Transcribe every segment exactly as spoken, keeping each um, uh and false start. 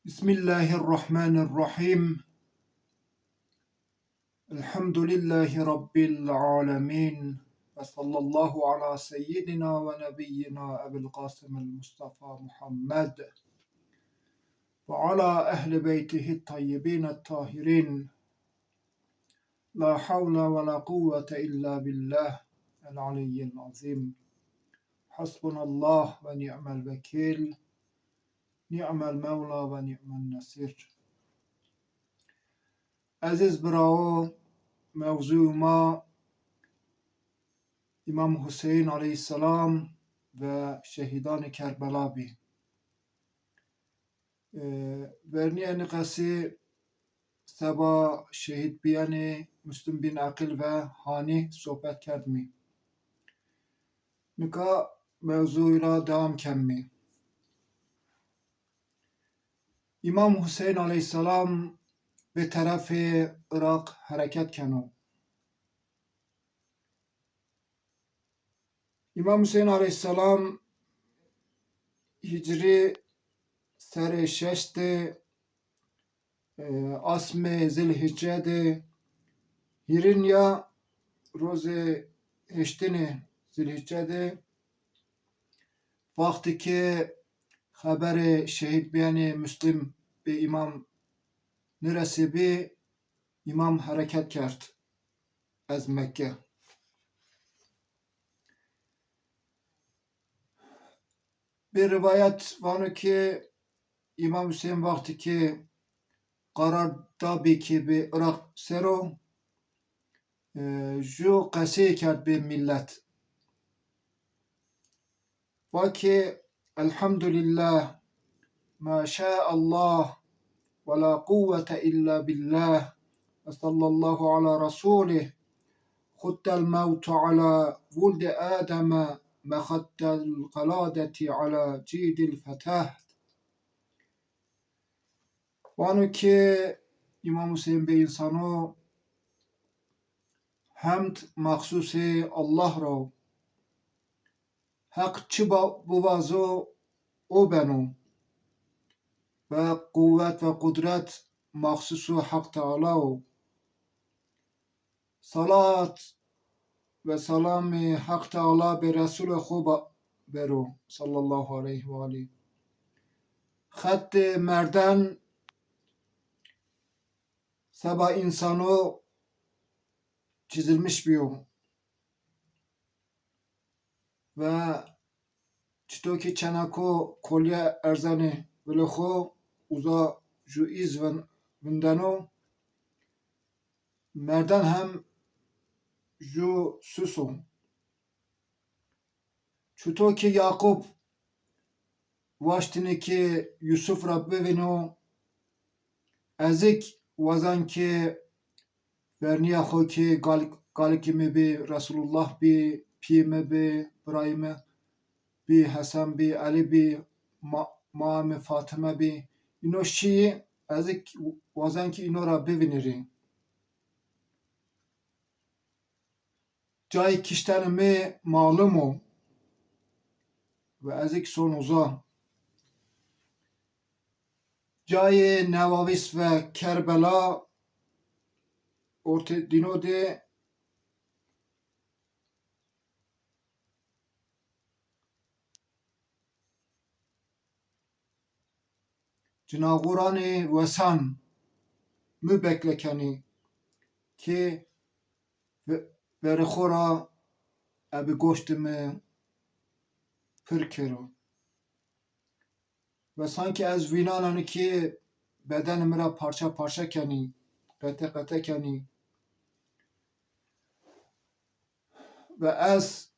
بسم الله الرحمن الرحيم. الحمد لله رب العالمين. وصلى الله على سيدنا ونبينا أبي القاسم المصطفى محمد وعلى أهل بيته الطيبين الطاهرين. لا حول ولا قوة إلا بالله العلي العظيم. حسبنا الله ونعم الوكيل. نعم المولى ونعم النصير. Ezîz birawo, mewzûyê ma Îmam Huseyîn aleyhîsselam ve şehîdanê Kerbela bî. E, vernî enî qesî seba şehîd bîyenê Muslim bin Aqîl ve hanî sohbet kerdmî. Nika mewzûyî ra dewam kemî. Îmam Huseyîn aleyhîsselam bi terefê Iraq hereket keno. Îmam Huseyîn aleyhîsselam hîcrî serê şeş de, e, asmê Zilhîcce de, hîrîn ya rozê heştinê Zilhîcce de, wextî ke xeberê şehîd bîyenê Muslim bi îmam niresîbî, îmam hereket kerd ez Mekke. Bi rivayet vano ke Îmam Huseyîn wextî ke qarar dabî ke bi Iraq ser o, e, ju qesey kerd bi mîlet. Va ke, Elhamdulillah, ma şaa Allah, ve la quwwete illa billah, ve sallallahu ala rasulih, xuttel mewtu ala vuldi Ademe, mexettel qaladeti ala cidil fetah. Vano ke Îmam Huseyîn bê însano hemd maxsusê Allah ra o. Heq çi ba-, bivazo o beno. Ve quwwet ve qudret maxsuso Heq Teala o. Salat ve selamê Heq Teala bi Resulê xo ba-, bero, sallallahu aleyhi ve aleyh. Xettê merden seba însano çizilmiş bîyo. Ve çito ki çeneko kolye erzenê vilê xo, uza ju îz vin-, vindeno, merden hem ju sus o. Çito ki Yaqub waştîne ki Yusuf ra bivîno, ez ik wazan ki vernîya xo ki gal-, galikê mi bî, Resulullah bî, pîyê mi bî, birayê mi bî, Hesen bî, Elî bî, ma-, maa mi Fatime bî. Îno şîyî, ez ik wazan ki îno ra bivînîrî. Cayê kiştenê mi malum o ve ez ik son uza. Cayê Newavîs ve Kerbela ortê dîno de cinaxuranê wesan mi bekle kenî ki ve-, verê xo ra ebi goştê mi pir kero. Ve sankî ez vînananî ki bedenê mi ra parça parça kenî, qete qete kenî. Ve ez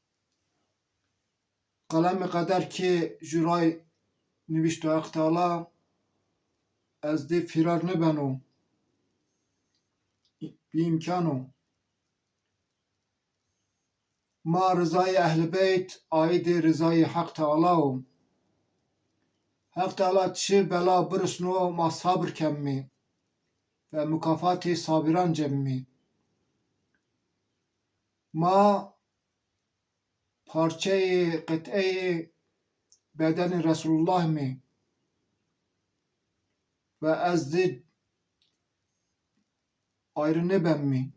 qelemê qeder ki ju ray nivîşto Heq Teala, ez dê fîrar nêbeno. Bîîmkan o. Ma rizayê Ehlî Beyt aîdê rizayê Heq Teala o. Heq Teala çi bela birisno ma sabir kemmî ve mukafatê sabîran cemmî. Ma parçeyê, qiteyê bedenê Resulullah mî. ve ez di ayrı nêbemmî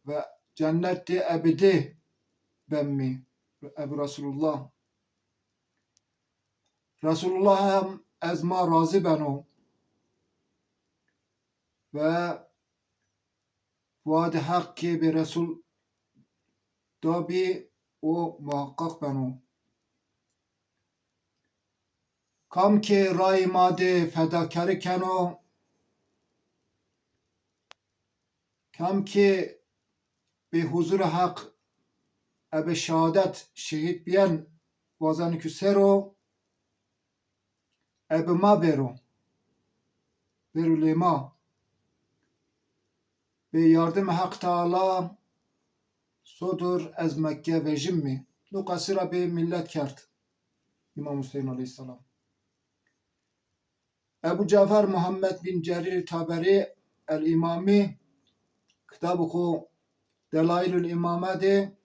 ve cennet di ebedî bemmî. Ebu Resulullah. Resulullah hem ez ma razî beno ve Wade Heq ke bi Resul da bî, o muheqeq beno. Kam ke rayê ma de fedakarî keno, kam ke bi huzurê Heq ebe şehadet şehîd bîyen wazeno ke ser o, ebe ma bêro, bêro lê ma. Bi yardimê Heq Teala sodir ez Mekke vejîmî. No qesî ra bi millet kerd Îmam Huseyn aleyhîsselam. Ebu Cafer Muhammed bin Cerîr Taberî El-Îmamî kitabê xo Delaîlul Îmame de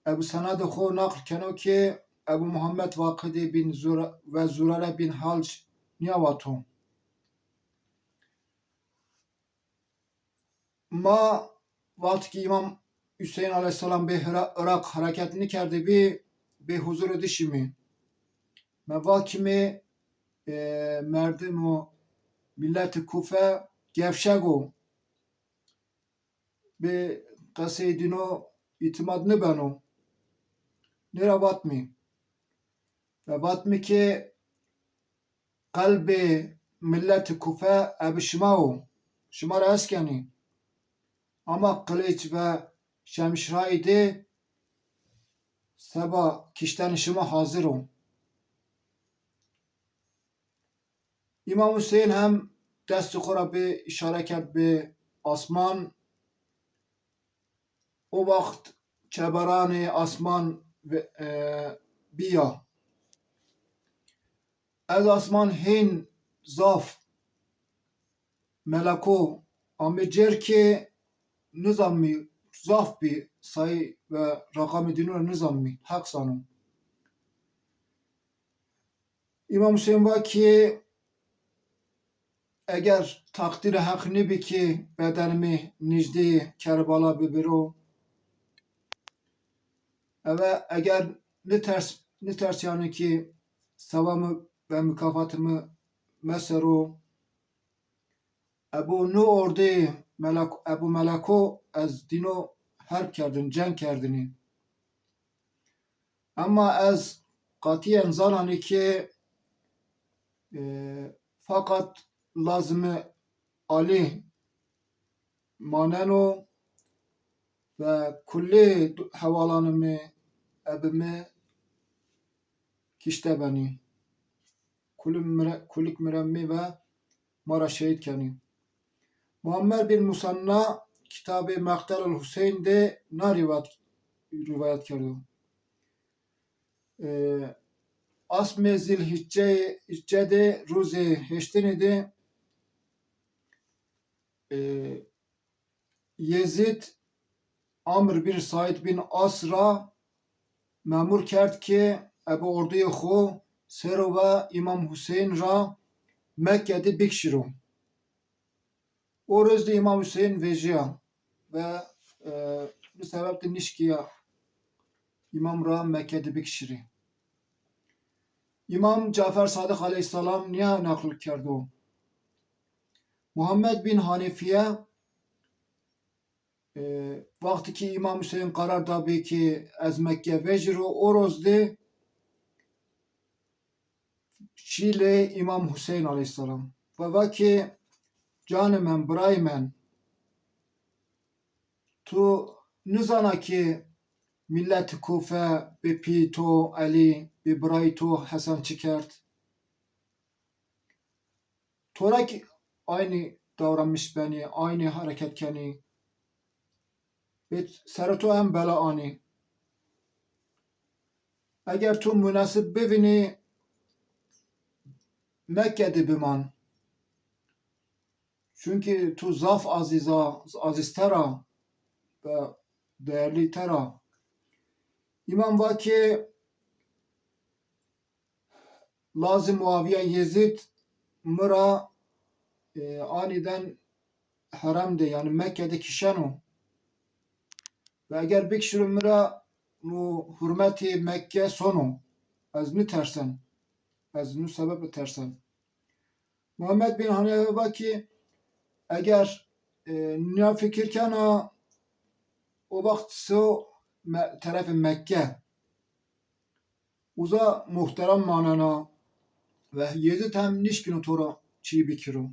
ebu senedê xo naql keno ke Ebu Muhammed Waqidî bin Zura-, ve Zurare bin Halc nîya vato. Ma wextî ki Îmam Hüseyin aleyhisselam bê Hira-, Iraq hereket nîkerdîbî, bê huzurê di şîmî. Me va kimî, e, merdim û milletê Kufe gevşeg o. Bi qesey dîno îtîmad nibeno. Nêra vatmî. Ve vatmî ki qelbê milletê Kufe ebi şima o. Şima ra eskenî. Ama qiliç ve şemşîrayî de seba kiştenê şima hazir o. Îmam Huseyîn hem destê xo ra bi îşare kerd bi asman. O waxt çeberanê asman ve-, e, bîya. Ez asman hên zaf meleko amê cêr ke nizanmî, zaf bî, sayî ve reqamê dîno ra nizanmî, Heq zano. Îmam Huseyîn va ki eger teqdîrê Heq nêbî ki bedenê mi nijdeyê Kerbela bibiro, eve eger niters-, nitersîyano ki sewa mi ve mukafatê mi mesero, Ebu no ordê melek-, Ebu Meleko ez dîno herb kerdin, ceng kerdinî. Ema ez qatîyen zananî ki, e, faqat lazimê Alî maneno ve kulê hewalanê mi, ebi mi kişte benî. Kulî mi re-, kulîk mi re mî ve ma ra şehîd kenî. Muammer bin Musanna kitabê Meqtelul Huseyn de na rîwayet, rîwayet kerdo. E, asmê Zîlhîcce, Hîcce de rojê heştinî de, e, Yezîd Amr bin Saîd bin As ra memur kerd ki ebi orduyê xo sero ve Îmam Huseyn ra Mekke de bikişiro. O roz de Îmam Huseyn vejîya ve, e, bi sebeb de nişkîya Îmam ra Mekke de bikişirî. Îmam Cafer Sadiq aleyhîsselam nîya neql kerdo. Muhammed bin Hanîfîye, e, wextî ki Îmam Huseyn qerar dabî ki ez Mekke vejîro, o roz de şî lê Îmam Huseyn aleyhîsselam. Ve va ki, canê men, birayê men, tu nizana ki milletê Kufe bi pîyê to Elî, bi birayê to Hesen çi kerd? To ra ki aynî davranmiş benî, aynî hereket kenî. Bi serê to hem bela anî. Eger tu munesib bivînî, Mekke de biman. Çunkî tu zaf azîz a, azîzter a ve değerlîter a. Îmam va ki, lazê Muavîye Yezîd mi ra e, anîden herem de, yanî Mekke de kişeno. Ve eger bikişiro mi ra, no hurmetê Mekke sono. Ez nitersen. Ez no sebeb tersen. Muhammed bin Hanife va ki, eger, e, nîya fikir kena, o waxt so me-, terefê Mekke. Uza muhterem manena ve Yezid hem nişkino to ra çî bikiro.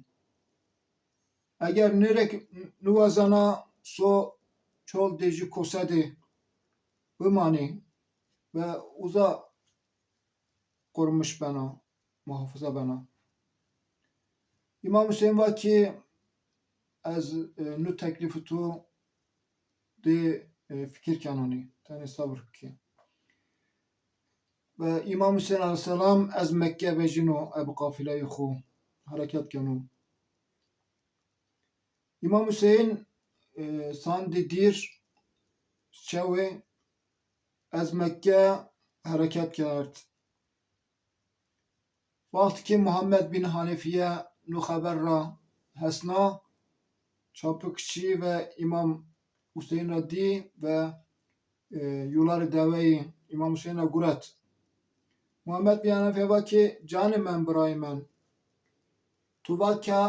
Eger nêrek niwazena so çol de jü kose de bimanê ve uza korumuş bena, muhafaza bena. Îmam Hüseyin va ki, ez, e, nu teklîfê to de, e, fikir kenanî, tenê sebir bikî. Ve Îmam Hüseyin aleyhisselam ez Mekke vejîno, eb qafileyê xo hereket keno. Îmam Hüseyin, e, sandî dîr, şewê ez Mekke hereket kerd. Waxt ki Muhammed bin Hanifiye nu xeber ra hesna, çapik şî ve Îmam Huseyîn ra dî ve, e, yularê deweyî Îmam Huseyîn ra guret. Muhammed bin Hanifiye va ki, canê men, birayê men, tu va ke,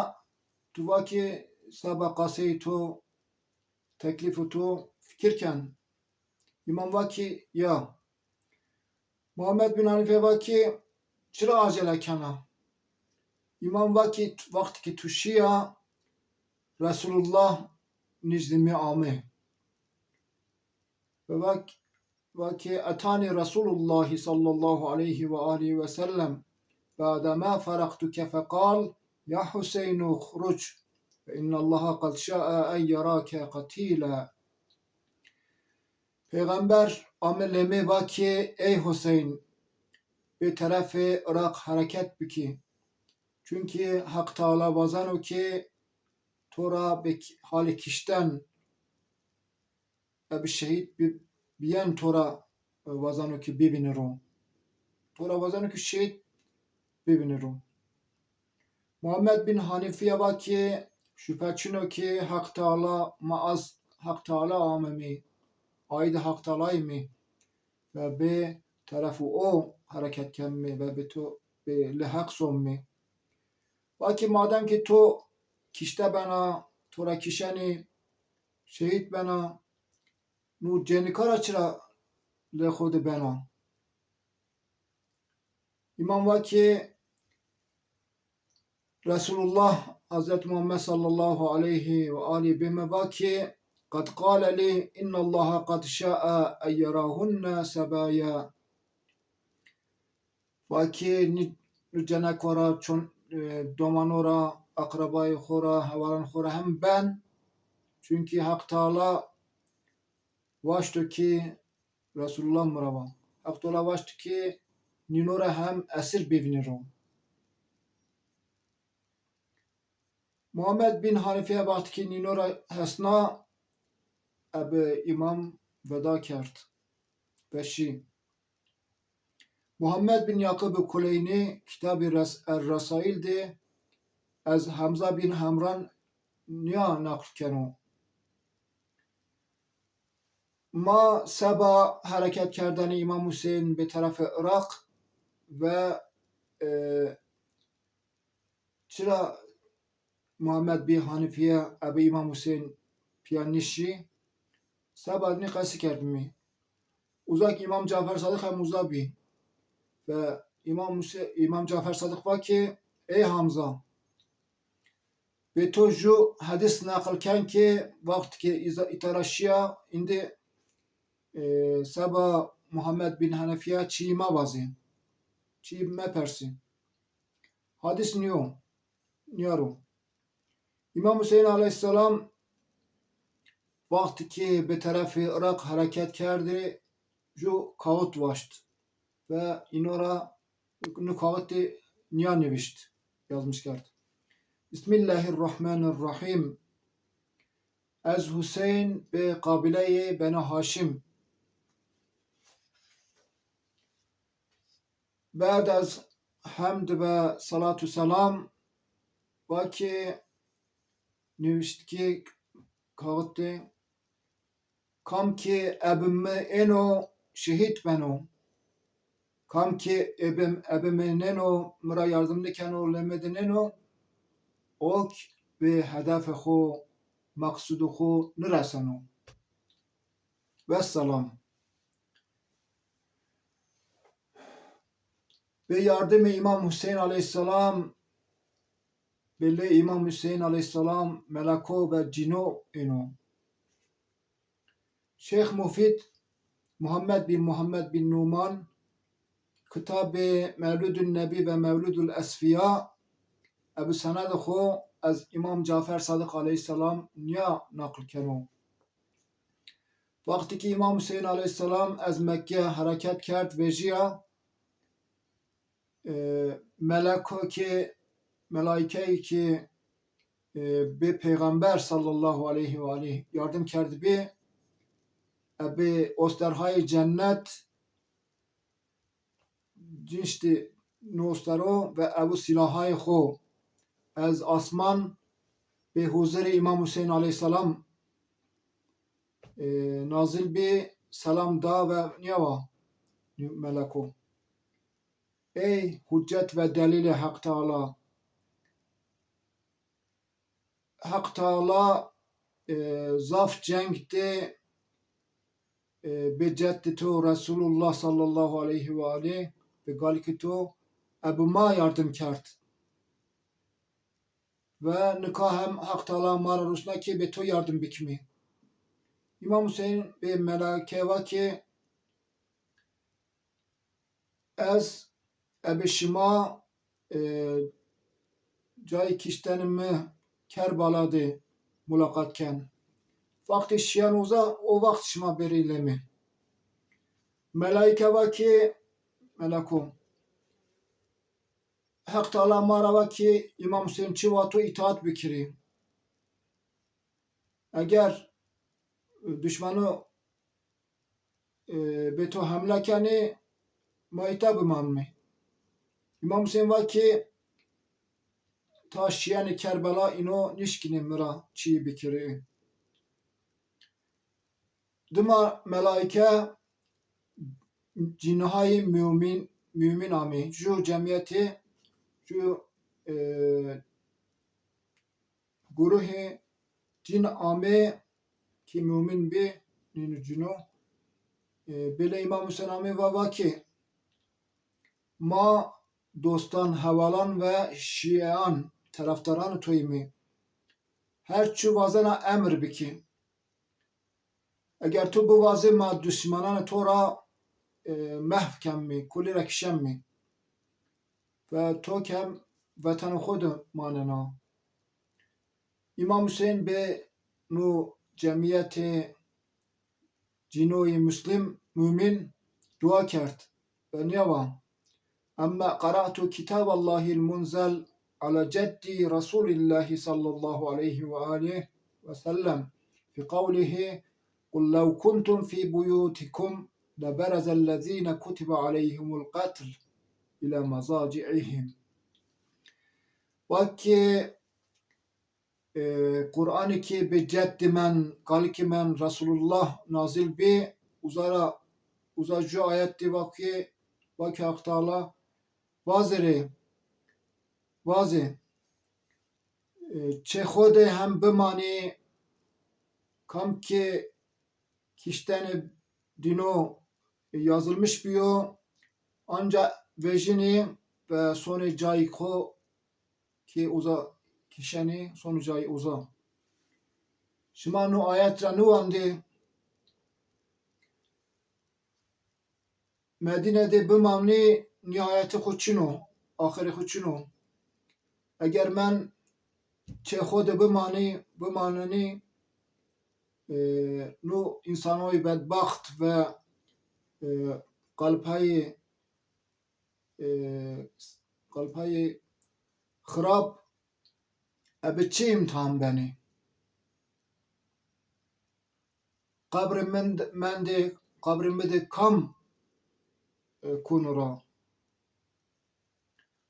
tu va ki seba qaseyê to, teklîfê to fikir ken. Îmam va ki, ya. Muhammed bin Hanife va ki, çira acele kena? Îmam va ki, wextî ki tu şîya, Resulullah nizdî mi ame. Ve va ki, va ki, etani Resulullah sallallahu aleyhi ve alihi ve sellem ba'de ma feraktuke feqal, ya Huseynu xruc fe innallaha qad şa'a en yerake qatîle. Peyxamber ame lê mi va ki, ey Huseyn, bi terefê Iraq hereket bikî. Çunkî Heq Teala wazeno ki to ra bi k-, halê kişten, e, bi şehîd bi-, biyen to ra, e, wazeno ki bivîniro. To ra wazeno ki şehîd bivîniro. Muhammed bin Hanîfîye va ki, şüphe çin o ki Heq Teala, ma az Heq Teala ame mi, aîdê Heq Tealayî mi ve bi terefê o hereket ken mi ve bi to, bi lê Heq son mi. Va ki madem ki to kişte bena, to ra kişenî, şehîd bena, nu cênika ra çira lê xo de bena? Îmam va ki, Resulullah Hazreti Muhammed sallallahu aleyhi ve alî bi mi va ki, qad qale lî innallaha qad şa'a en yerahunne sebaya. Va ki, ni-, nu ceneko ra, çon, e, domano ra, akrabayê xo ra, hevalan xo ra hem ben. Çunkî Heq Teala waşto ki Resulullah mi ra va. Heq Teala waşto ki nîno ra hem esir bivîniro. Muhammed bin Hanîfîye wextî ki nîno ra hesna, ebi îmam veda kerd ve şî. Muhammed bin Yaqub Kuleynî kitabî Res-, Er-Resaîl de ez Hemza bin Hemran nîya neql keno. Ma seba hereket kerdene Îmam Huseyîn bi terefê Iraq ve, e, çira Muhammed bin Hanîfîye ebi Îmam Huseyîn pîya nişî? Seba nî qesî kerdimî. Uza ki Îmam Cafer Sadiq hem uza bî. Ve Îmam Huse-, Îmam Cafer Sadiq va ki, ey Hamza, bi to ju hedîs neql ken ki wext ki îza-, îta ra şîya, îndî, e, seba Muhammed bin Hanîfîye çîyî mewazî. Çîyî mepersî. Hadîs nîyo, nîyaro. Îmam Huseyîn aleyhîsselam wextî ki bi terefê Iraq hereket kerdî, ju kaxit waşt ve îno ra, nu kaxitî nîya nivişt, yazmış kerd. Bismillahirrahmanirrahîm. Ez Huseyîn bi qabîleyê Benî Haşim. Bad ez hemd ve salat û selam Va ke nivîştkî kaxit de, kam ke ebe mi êno, şehîd beno. Kam ke ebe, ebe mi nêno, mi ra yardim nêkeno, lê mi de nêno, o k bi hedefê xo, meqsudê xo nireseno. Vesselam. Bi yardimê Îmam Huseyn aleyhîsselam, bi lê Îmam Huseyn aleyhîsselam meleko ve cîno êno. Şêx Mufîd, Muhammed bin Muhammed bin Numan, kitabê Mewludun Nebî ve Mewludul Esfîya, ebi senedê xo ez Îmam Cafer Sadiq aleyhîsselam nîya naql keno. Wextî ki Îmam Huseyn aleyhîsselam ez Mekke hereket kerd, vejîya, e, meleko ki, melaîkeyî ki, e, bi Peyxamber sallallahu aleyhi ve aleyh yardim kerdibî, ebi osterhayê cennet, cinştî nostero ve ebu silahayê xo ez asman bi huzurê Îmam Huseyn aleyhîsselam, e, nazil bî, selam da ve nîya va meleko: Ey huccet ve delîlê Heq Teala! Heq Teala, e, zaf ceng de, e, bi ceddê to Resulullah sallallahu aleyhi ve aleyh, bi galikê to, ebi ma yardim kerd. Ve nika hem Heq Teala ma ra rusna ki bi to yardim bikimî. Îmam Huseyn bi melaîke va ki, ez ebi şima, e, cayê kiştenê mi Kerbala de mulaqat ken. Wextê şiyen uza, o wext şima bêrî lê mi. Melaîke va ki, meleko, Heq Teala ma ra va ki Îmam Huseyn çi vato îtaat bikirî. Eger duşmeno, e, bê to hemle kenê, ma îta bimanimê. Îmam Huseyn va ki, ta şiyenê Kerbela îno nişkînê mi ra çîyê bikirê. Dima melaîke cînhayî mumîn, mumîn amê. Ju cemîyetê, ju, e, guruhê cîn amê ki mumîn bî, nîno cîno. E, bêlê Îmam Huseyn amê va, va ki, ma dostan, hevalan ve şîean, terefdaranê to yîmê. Her çi wazena emir bikî. Eger to biwazê, ma duşmananê to ra, e, mehv kemmî, kulî ra kişemmî. Ve to kem vetenê xo de manena. Îmam Huseyn bê no cemîyetê cînoyî muslim, mumîn dua kerd ve nîya va: Emme qara'tu kitaballahil munzel ala ceddî Resulîllahî sallallahu aleyhi ve aleyhi ve sellem fi qewlihî: Qul lew kuntum fî buyutikum leberezellezîne kutibe aleyhimul qetl île mezaci'ihim. Va ki, e, Qur'anî ki bi ceddî men, kalikî men Resulullah nazil bî, uza ra, uza ju ayet de va ki, va ki Heq Teala, vazê rê, vazê, e, çê xo de hem bimanî, kam ki kiştenê dîno yazılmış bîyo, anca vejînî ve sonê cayî xo ki uza kişenî, sonê cayî uza. Şima no ayet ra niwandê, Medîne de bimanî, nîhayetê xo çin o, axirê xo çin o. Eger men çê xo de bimanî, bimanenî, e, no însanoyê bedbaxt ve, e, qalpayê, e, qalpayê xirab, ebe çi îmtihan benê? Qebrê min, mendê, qebrê mi de kam, e, kuno ra?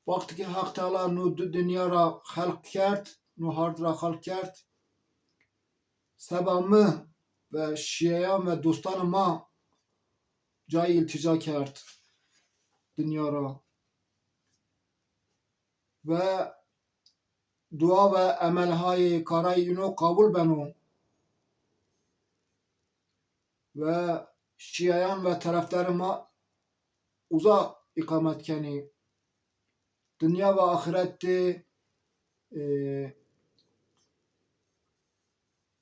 Wextî ke Heq Teala no di dinya ra xelq kerd, no hard ra xelq kerd, seba mi ve şîyeyan ve dostanê ma cayê îltîca kerd dinya ra. Ve dua ve emelhayê karayê îno qebul beno. Ve şîyeyan ve terefdarê ma uza îqamet kenî. Dinya ve axirete, e,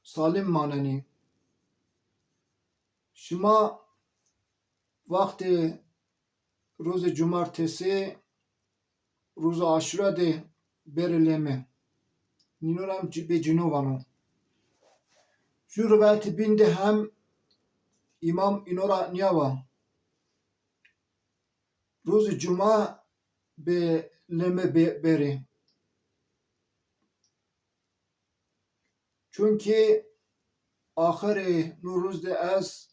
salim manenî. Şima wextê rojê cumartesî, roja Aşura de bêrê lê mi. Nîno ra hem ci-, bê cîno vano. Ju rivayetê bîn de hem îmam îno ra nîya va. Rojê cuma bê lê mi bê-, bêrê. Çunkî axirê no roz de ez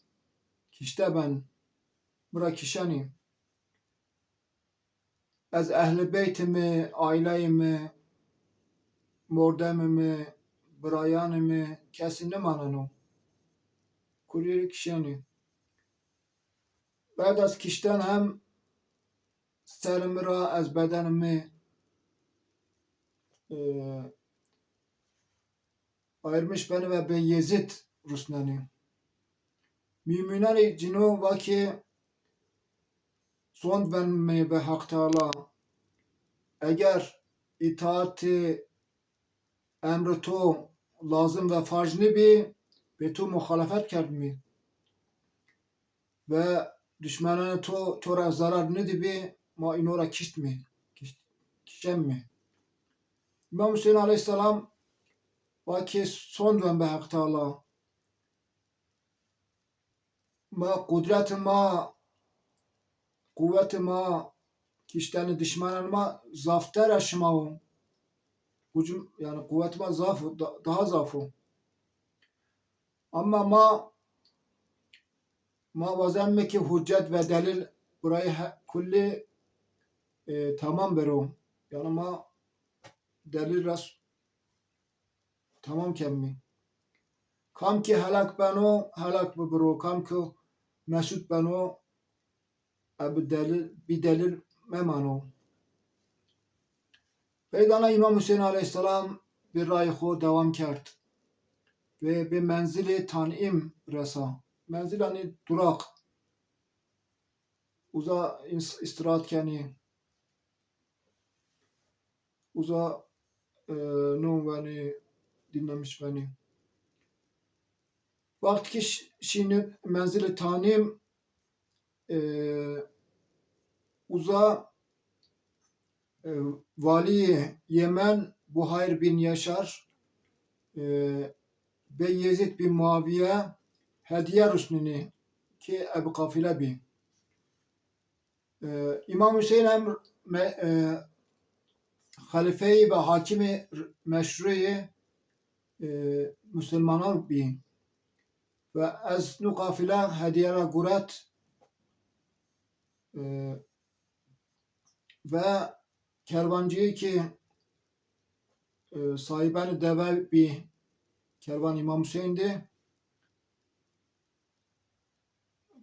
kişte ben, mi ra kişenî. Ez ehlê beytê mi, aîleyê mi, mordemê mi, birayanê mi, kesî nêmaneno. Kulî rê kişenî. Bad ez kişten hem serê mi ra, ez bedenê mi, e, ayırmış benî ve bê Yezîd rusnenî. Mumînanê cîno va ki, sond ben mi be Heq Teala, eger îtaatê emrê to lazim ve farz nêbî, bê to muxalefet kerdimî ve duşmenanê to, to ra zarar nêdîbî, ma îno ra kiştmî, kişt-, kişenmî. Îmam Huseyîn aleyhîsselam va ki, sond ben be Heq Teala. Ma qudretê ma, quwetê ma, kiştenê dişmenanê ma zafter a şima o. Gucum, yanî quwetê ma zaf o, da-, daha zaf o. Ama ma, ma wazenme ki hucet ve delîl burayî he-, kullî, e, tamam bero. Yanî ma delîl res tamam kemî. Kam ki helak beno, helak bibiro. Kam ki mesut beno, ebi delîl, bî delîl memano. Peydana Îmam Huseyîn aleyhîsselam bi rayê xo dewam kerd ve bi menzilê Tanîm resa. Menzil yanî duraq. Uza îns-, îstirahat kenî. Uza, e, non venî, dinlemiş venî. Wext ki ş-, şînî menzilê Tanîm, e, uza, e, valîyê Yemen Buhayr bin Yaşar, e, bê Yezîd bin Muaviye hedîye rusnînî ki ebi qafîle bî. E, Îmam Huseyîn hem me-, e, xelîfeyî ve hakimê r-, meşrûyê, e, musulmanan bî. Ve ez nu qafîle hedîye ra guret, e, ve kervancîyê ki, e, sahibenê deve bî, kervan Îmam Huseyîn de,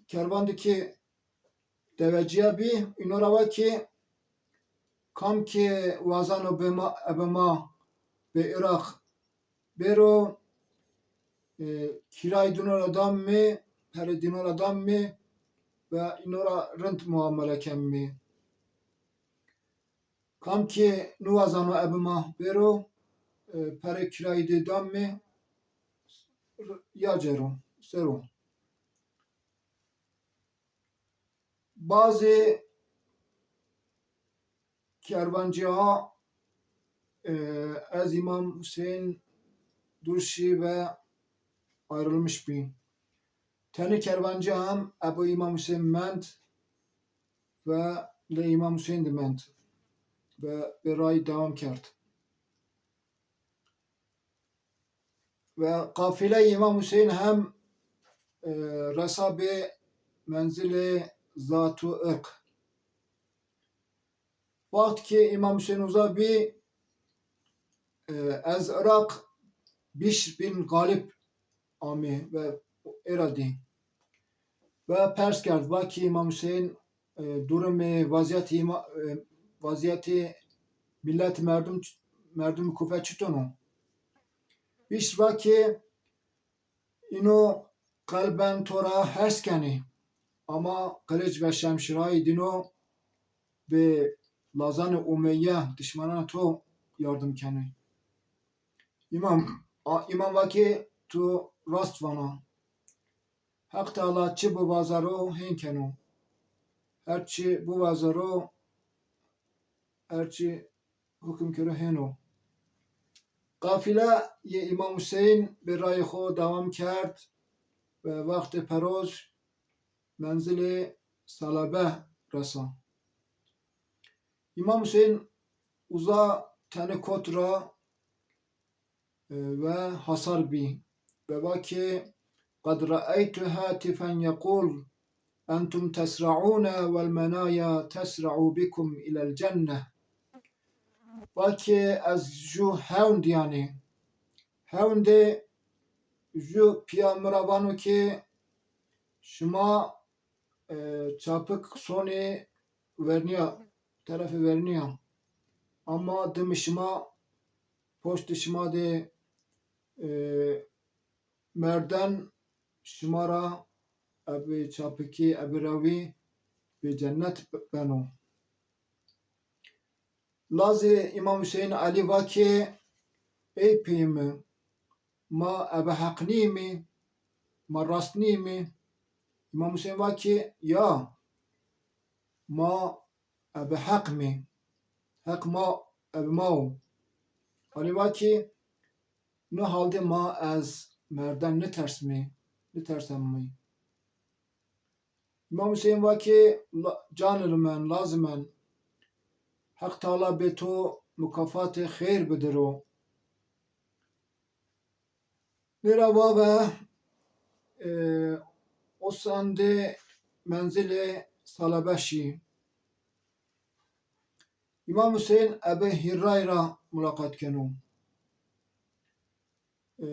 kervan de ki devecîya bî, îno ra va ki, kam ki wazeno bê ma, ebe ma bê Iraq bêro, e, kîrayê dîno ra dam mi, perê dîno ra dam mi ve îno ra rind muamele kem mi. Kam ki niwazano ebe ma bêro, e, perê kîrayî dê dam mi, ya cêro, ser o. Bazê kervancîya, e, ez Îmam Huseyîn dûr şî ve ayrılmış bî. Tenê kervancîya hem ebo Îmam Huseyîn mend ve lê Îmam Huseyîn de mend ve bi rayî dewam kerd. Ve qafîleyê Îmam Huseyîn hem, e, resa bê menzilê Zatu Irq. Waxt ki Îmam Huseyîn uza bî, e, ez Iraq Bişr bin Galib amê ve ê ra dî. Ve pers kerd, va ki Îmam Huseyîn, e, durumê, vazîyetê îma-, e, vazîyetê millet, merdum, merdum Kufe çiton o? Bişr va ki, îno qelben to ra hers kenê, ama qilic ve şemşîrayê dîno bi lazanê Umeyye, dişmananê to yardim kenê. Îmam, a, Îmam va ki, tu rast vana. Heq Teala çi bivazero hên keno. Her çi bivazero, her çi hukim kero hên o. Qafîle yê Îmam Huseyîn bi rayê xo dewam kerd ve wextê peroz menzilê Salabe resa. Îmam Huseyîn uza tenê kot ra, e, ve hasar bî. Ve va ki, "Qed reeytu hatifen yequl, entum tesraune vel menaya tesra'u bikum ilel cenneh." Va ki, ez ju hewn dîyanê. Hewn de ju pîya mi ra vano ki, şima, e, çapik sonê vernîya, terefê vernîya. Ama dimê şima, poştê şima de, e, merden şima ra ebi çapikî, ebi rewî bi cennet beno. Lazê Îmam Huseyîn Elî va ki, ey pîyê mi, ma ebi heq nîyîmî, ma rast nîyîmî? Îmam Huseyîn va ki, ya, ma ebi heq mî, heq ma ebi ma o. Elî va ki, no haldê ma ez merden nitersmî, nitersemmî. Îmam Huseyîn va ki, la-, canil men, lazê men, Heq Teala bê to mukafatê xeyr bidiro. Nê ra va ve, e, o sandê menzilê Salabe şî. Îmam Huseyîn Ebi Hîrray ra mulaqat keno. E,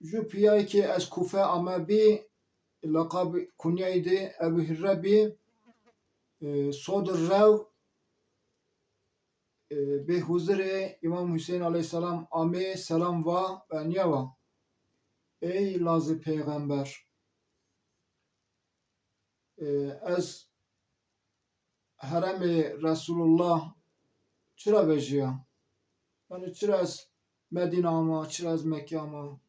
ju pîyayê ki ez Kufe ame bî, laqab, kunyayê de Ebu Hîrre bî, e, sodir rew, e, bê huzirê Îmam Huseyîn aleyhîsselam amê, selam va ve nîya va, ey lazê peyxember, e, ez heremê Resulullah çira vejîya? Yanî çira ez Medîne ama, çira ez Mekke ama?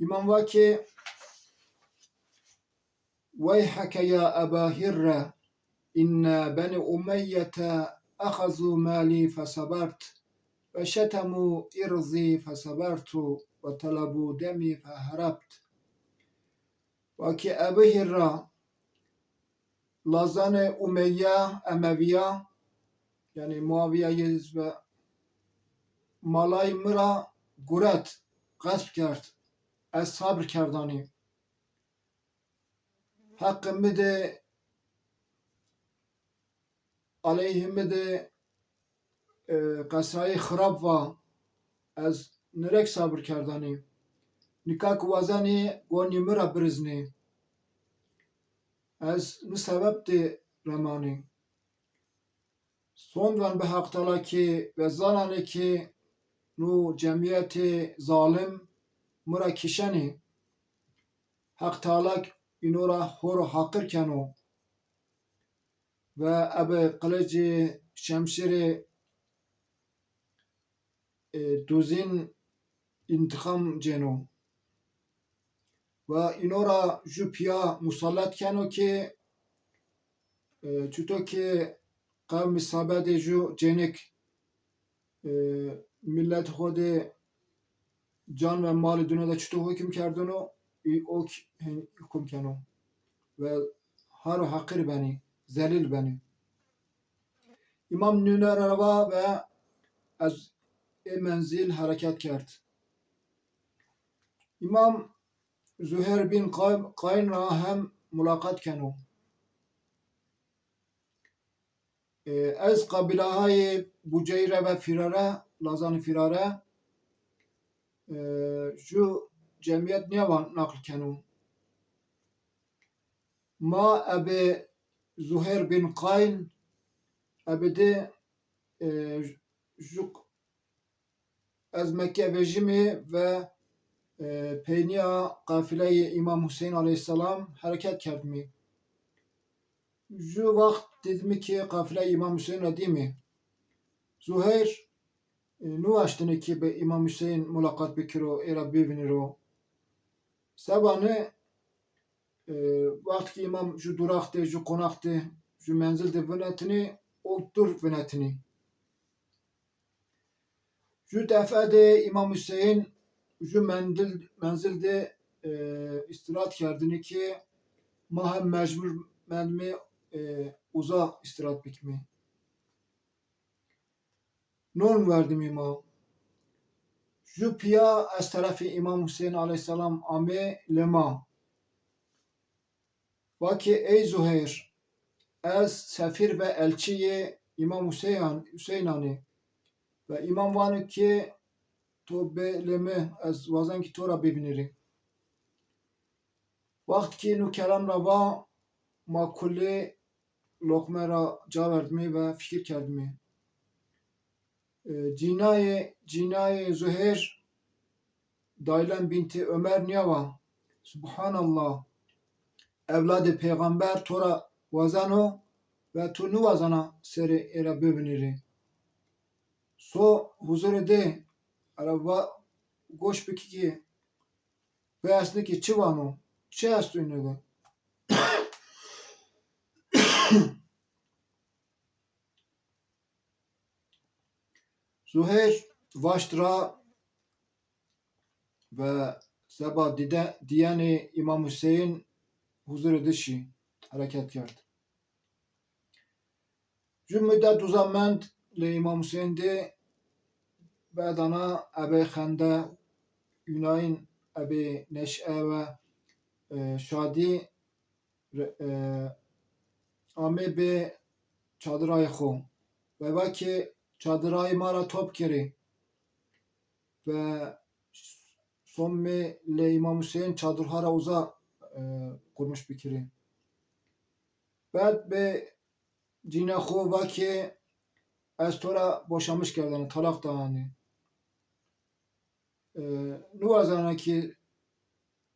Îmam va ki, "Weyheke ya Eba Hirre, inne Benî Umeyyete exezû malî fesebert ve şetemû irzî fesebertu ve telebû demî feherebt." Va ki, Ebu Hîrra, lazanê Umeyye, Emewîya, yanî Muawîye, Yezîd ve malayê mi ra guret, qesp kerd. Ez sabir kerdanî. Heqê mi de, aleyhê mi de, e, qesayê xirab va, ez nirek sabir kerdanî. Nika ki wazenî gonî mi ra biriznî. Ez ni sebeb de remanî. Sond ven bi Heq Teala ki ve zananê ki nu cemîyetê zalim mi ra kişenî. Heq Teala îno ra hor û haqir keno. Ve ebi qilicê, şemşîrê, e, duzîn întiqam cêno. Ve îno ra ju pîya musallat keno ki, e, çuto ki qewmî Sabe de ju cênik, e, millet xo de can ve malê duna de çuto hukim kerdino, î o k-, hên hukim keno. Ve har û heqir benî, zelîl benî. Îmam nûne ra va ve ez ê menzîl hereket kerd. Îmam Zuher bin Qay-, Qayn ra hem mulaqat keno. E, ez qabîlahayê Buceyre ve Fîrare, lazanê Fîrare, e, ju cemîyet nîyawa naql keno. Ma ebe Zuheyr bin Qayn, ebe de, e, ju Ez Mekke vejîmî ve, e, peynîya qafileyê Îmam Huseyn aleyhîsselam hereket kerdimî. Ju waxt dîdimî ki qafileyê Îmam Huseyn ra dîmî. Zuheyr, e, nêwaştêne ki bi Îmam Huseyn mulaqat bikiro, ê ra bivîniro. Sebanî, e, waxt ki Îmam ju durax de, ju qonax de, ju menzil de vinetinî, o dur vinetinî. Ju defe de Îmam Huseyn ju mendil, menzil de, e, îstîrahat kerdinî ki ma hem mecbur mendimî, e, uza îstîrahat bikimî. Non verdimî ma. Ju pîya ez terefê Îmam Huseyn aleyhîsselam amê lê ma. Va ki, ey Zuheyr, ez sefîr ve elçîyê Îmam Huseyan-, Huseynan î. Ve Îmam vano ki, to bê lê mi, ez wazen ki to ra bivînîrî. Waxt ki nu kelam ra va, ma kulî loqme ra ca verdimî ve fikir kerdimî. E, cînayê, cînayê Zuheyr, Daylen bîntê Omer nîyawa. Subhanallah. Ewladê peyxamber to ra wazeno ve to nêwazena serê ê ra bivînîrî. So huzurê de, ere va, goş bikî ki, biersnî ki çi vano, çi esto îne de. Zuheyr vaşt ra ve seba dîde-, dîyenê Îmam Huseyn huzurê de şî, hereket kerd. Ju mudet uza mend lê Îmam Huseyn de bedana ebê xende, unayin ebê neşe ve, e, şadî re-, e, amê bê çadirayê xo. Ve va ki, çadirayê ma ra top kerê. Ve somê lê Îmam Huseyn çadirha ra uza, e, qurmuş bikirê. Bed bê cînê xo va ki, ez to ra boşamiş kerdene, talaq dananî. E, nêwazena ki,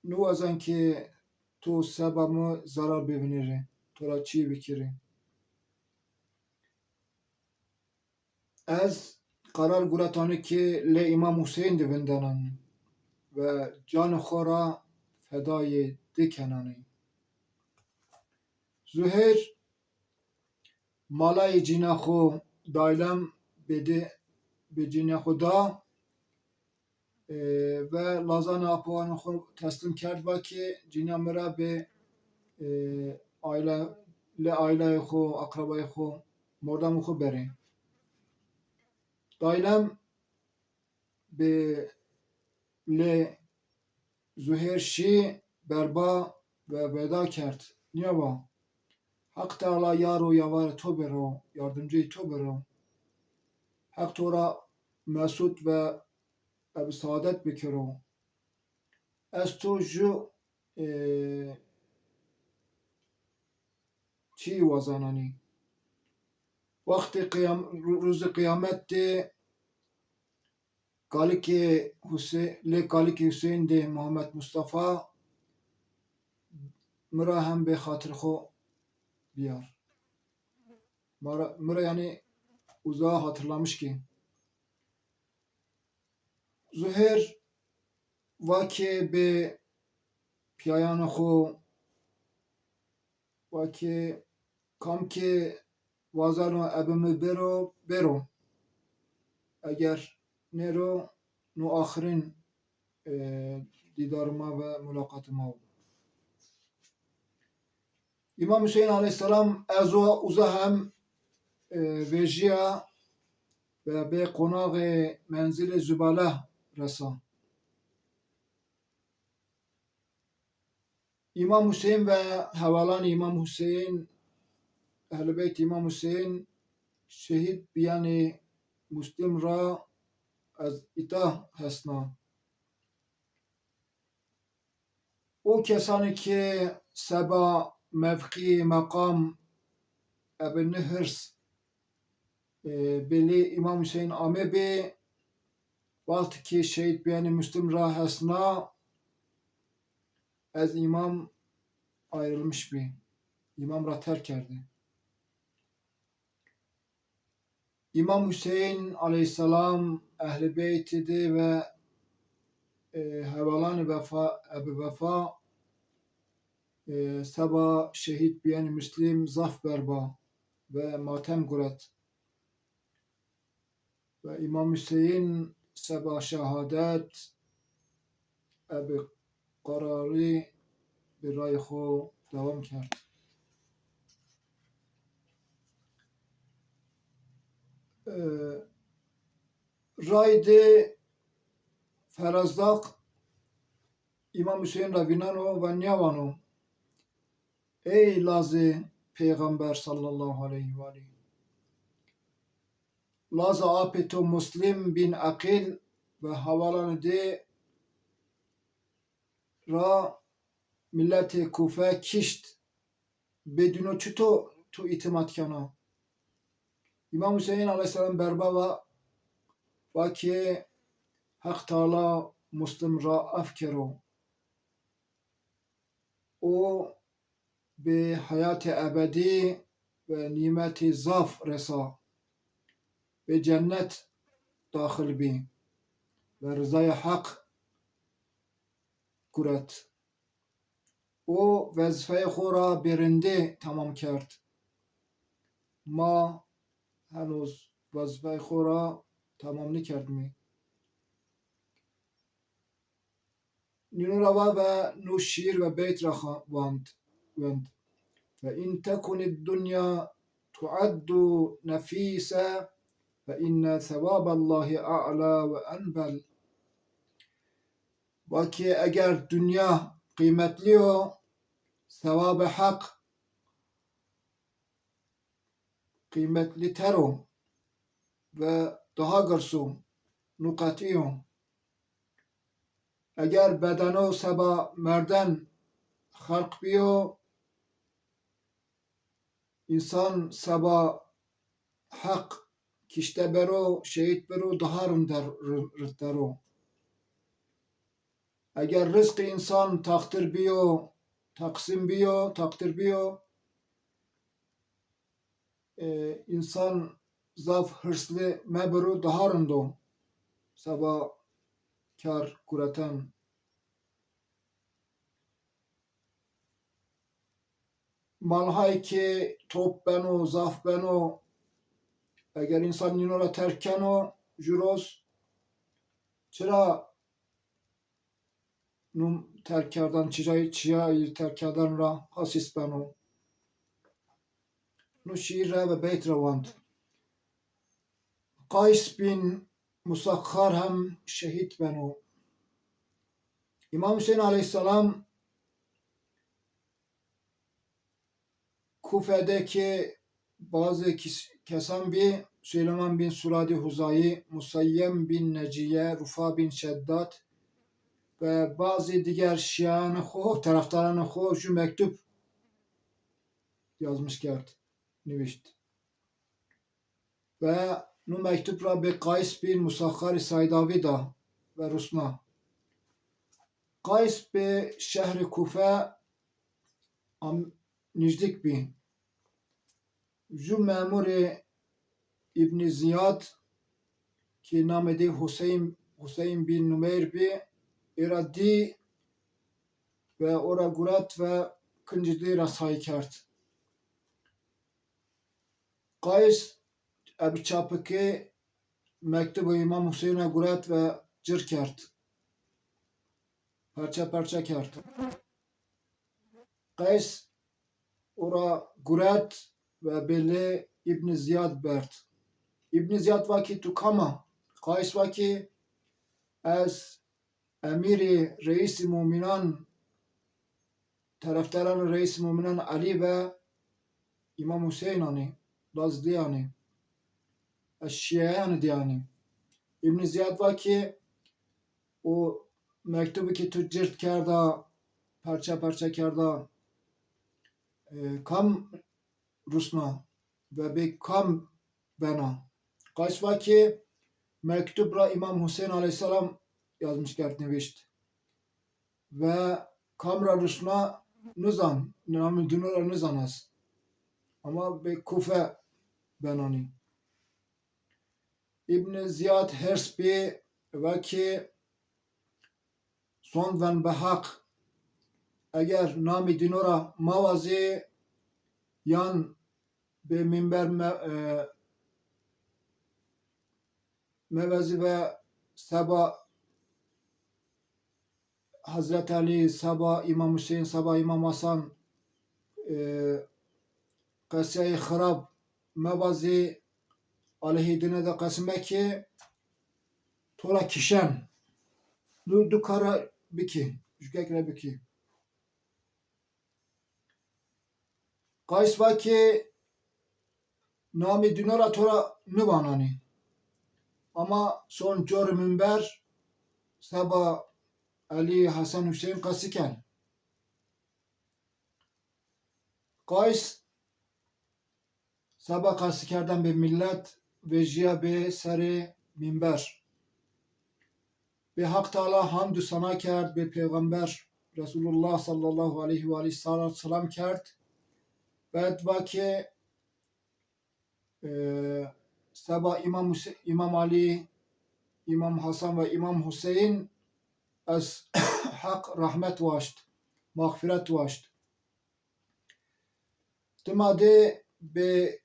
nêwazen ki to seba mi zerar bivînîrî, to ra çî bikirî. Ez qerar guretanî ki lê Îmam Huseyn de vindenan ve canê xo ra fedayê di kenanî. Zuheyr malayê cînê xo Daylem bêdî, bi cînê xo da, e, ve lazanê apowanê xo teslim kerd, va ki cîna mi ra bi, e, aile, lê aileyê xo, akrabayê xo, mordemê xo berê. Daylem bi lê Zuhêr şî berba ve veda kerd. Nîya va, Heq Teala yar û yaverê to biro, yardimcîyê to biro. Heq to ra mesûd ve ebi saadet bikiro. Ez to ju, e, çî wazenanî. Wextê qiyam-, ru-, ruzê qiyamet de kalikê Huse-, lê kalikê Huseyîn de Muhammed Mustafa mi ra hem bê xatirê xo biyar. Mi ra, mi ra yanî uza hatırlamış kê. Zuhêr va ke bê piyayanê xo, va ke kam ke wazeno ebi mi bêro, bêro. Eger nêro, no axirîn, e, dîdarê ma ve mulaqatê ma wo. Îmam Huseyîn aleyhîsselam ez o uza hem, e, vejîya ve bê qonaxê menzilê Zubale resa. Îmam Huseyîn ve hevalanê Îmam Huseyîn, Ehlî Beyt Îmam Huseyîn şehîd bîyanê Muslim ra ez îta hesna. O kesanê ke seba mevqî, meqam, ebe nê hirs, e, belê Îmam Huseyîn amebê, wext ke şehîd bîyanê Muslim ra hesna, ez îmam ayrılmış bî. Îmam ra terk kerdî. Îmam Huseyîn aleyhîsselam, Ehlî Beytî de ve, e, hevalanê Vefa, Ebi Vefa, e, seba şehîd bîyanê Muslim zaf berba ve matem guret. Ve Îmam Huseyîn seba şehadet, ebi qerarî bi rayê xo dewam kerd. E, ray de Ferazdaq Îmam Huseyîn ra vîneno ve nîya vano: Ey lazê Peyxamber sallallahu aleyhi ve aleyhi. Lazê apê to Muslim bin Aqîl ve hevalanê dê ra miletê Kufe kişt. Bêdîno çito to îtîmat kena? Îmam Huseyîn aleyhîsselam berba va, va ke Heq Teala Muslim ra af kero. O bi heyatê ebedî ve nîmetî zaf resa. Bi cennet daxil bî ve rizayê Heq guret. O wezîfeyê xo ra bi rindî temam kerd. Ma henoz wezîfeyê xo ra temam nêkerdimî. Nîno ra va ve no şîîr ve beyt ra xa-, wand, wend. Ve in tekuni dunya tuaddu nefise fe inne sevaballahi a'la ve enbel. Va ke eger dinya qîmetlî yo, sewabê Heq qîmetlîter o ve daha girs o, no qetî yo. Eger bedeno seba merden xelq bîyo, însan seba Heq kişte bero, şehîd bero, daha rinder, ri-, rinder o. Eger rizqê însan taqdir bîyo, taqsîm bîyo, taqdir bîyo, e, însan zaf hirsli mebiro, daha rind o seba kar gureten. Malhay ke top beno, zaf beno, eger însan nîno ra terk keno, ju roz çira num terk kerdan, çiyayî, çiyayî terk kerdan ra hasis beno. No şîîr ra ve beyt ra wend. Qays bin Musaxxar hem şehîd beno. Îmam Huseyîn aleyhîsselam Kufe de ke bazê kis-, kesan bî, Süleyman bin Suradî Huzayî, Museyyem bin Necîye, Rufa bin Şeddad ve bazê diger şîyanê xo, terefdaranê xo ju mektub yazmış kerd, nivîşt. Ve no mektub ra bi Qays bin Musaxxarî Saydavî da ve rusna. Qays bi şehrê Kufe am-, nîjdîk bî. Ju memurê Îbnî Zîyad, ki namê dê Huseyn, Huseyn bin Numeyr bî, ê ra dî ve o ra guret ve kincî dê ra say kerd. Qays ebi çapikê mektubê Îmam Huseyna guret ve cir kerd. Parça parça kerd. Qays o ra guret ve belê Îbnî Zîyad berd. Îbnî Zîyad va ki tu kam a? Qays va ki ez emîrê reîsî mumînan, terefdaranê reîsî mumînan Elî ve Îmam Huseyn anî, lazê dê anî. şîeyanî dî yanî. Îbn Zîyad va ki o mektubi ki tu cirt kerda, parça parça kerda, e, kam rusna ve bê kam bena? Qays va ki mektub ra Îmam Huseyn aleyhîsselam yazmış kerd, nivişt. Ve kam ra rusna nizan, namê dîno ra nizan ez. Ama bê Kufe benanî. Îbn Zîyad hêrs bî, va ki sond ven be Heq, eger namê dîno ra mewazî yan bê mînber me-, e, mevezî ve seba Hezret Elî, seba Îmam Huseyn, seba Îmam Hasan, e, qeseyê xirab mevazî, aleyhê dîne de qesî mekî, to ra kişen. Du, du kara bikî, jukek ra bikî. Qays va ki namê dîno ra to ra nivananî. Ama son corê mînber seba Elî, Hesen, Huseyn qesî ken. Qays seba qesî kerden bê milet vejîya bê serê mînber. Bê Haq Teala hamd û sena kerd, bê Peyxamber Resulullah sallallahu aleyhi ve aleyhi selam kerd. Bed va ki, e, seba Îmam Huse-, Îmam Alî, Îmam Hasan ve Îmam Huseyn ez Heq rehmet waşt, mexfîret waşt. Dima de bê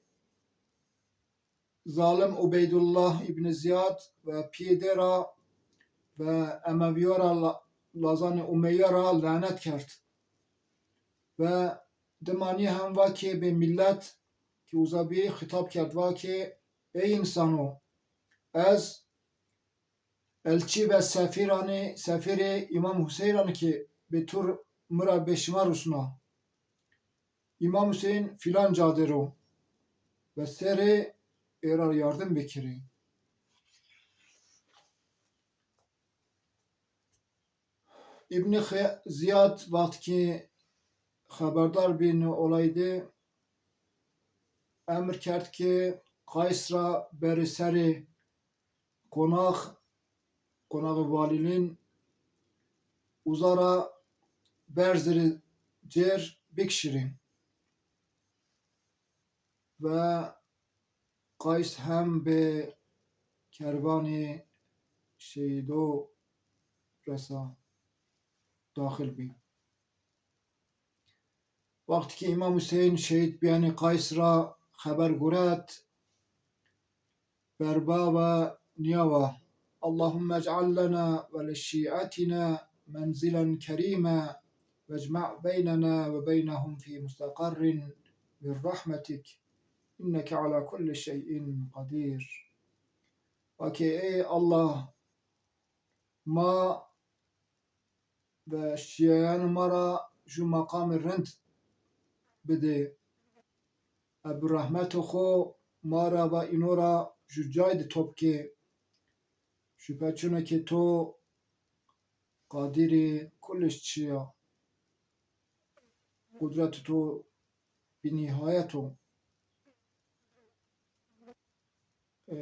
zalim Ubeydullah îbn Zîyad ve pîyê dê ra ve Emewîyo ra, la-, lazanê Umeyye ra lanet kerd. Ve dima nî hem va ki bê milet ki uza bî xîtab kerd, va ki ey însano, ez elçî ve sefîranê, sefîrê Îmam Huseynan ki bê tu mi ra bê şima rusna. Îmam Huseyn filan ca de ro ve serê ê ra yardim bikirê. Îbnî Xe-, Zîyad wext ki xeberdar bî nê olay de, emir kerd ki Qays ra berê serê qonax, qonaxê valîlîn, uza ra berzirê cêr bikişirê. Ve Qays hem bê kervanê şehîdo resa daxil bî. Wextî ki Îmam Huseyn şehîd bîyanî Qays ra xeber guret, berba ve nîya va: اللهم اجعل لنا ولشيعتنا منزلا كريما واجمع بيننا وبينهم في مستقر برحمتك إنك على كل شيء قدير. Va ki ey Allah, ma ve şîeyanê ma ra ju meqamê rind bidê. Ebe rehmetê xo ma ra ve îno ra ju cay de top kê. Şupe çin o ke to qadirê kullî çî ya. Qudretê to bînîhayet o. E,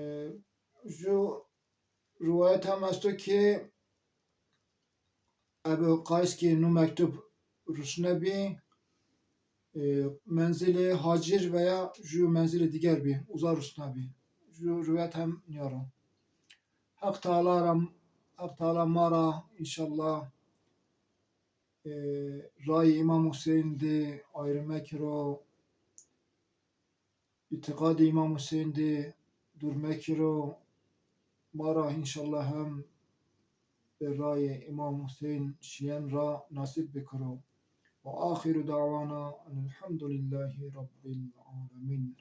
ju riwayet hem esto ke Ebu Qays ki nu mektub rusnebî, e, menzilê Hacir veya ju menzilê diger bî, uza rusnebî. Ju riwayet hem nîya ro. Heq Teala ra, Heq Teala ma ra înşallah, e, rayê Îmam Huseyn de ayrî mekiro, îtîqadê Îmam Huseyn de dûr mekiro, ma ra înşallah hem bi rayê Îmam Huseyn şîyen ra nasîb bikiro. Ve axiru da'wana enilhamdulillahî rabbil alemîn.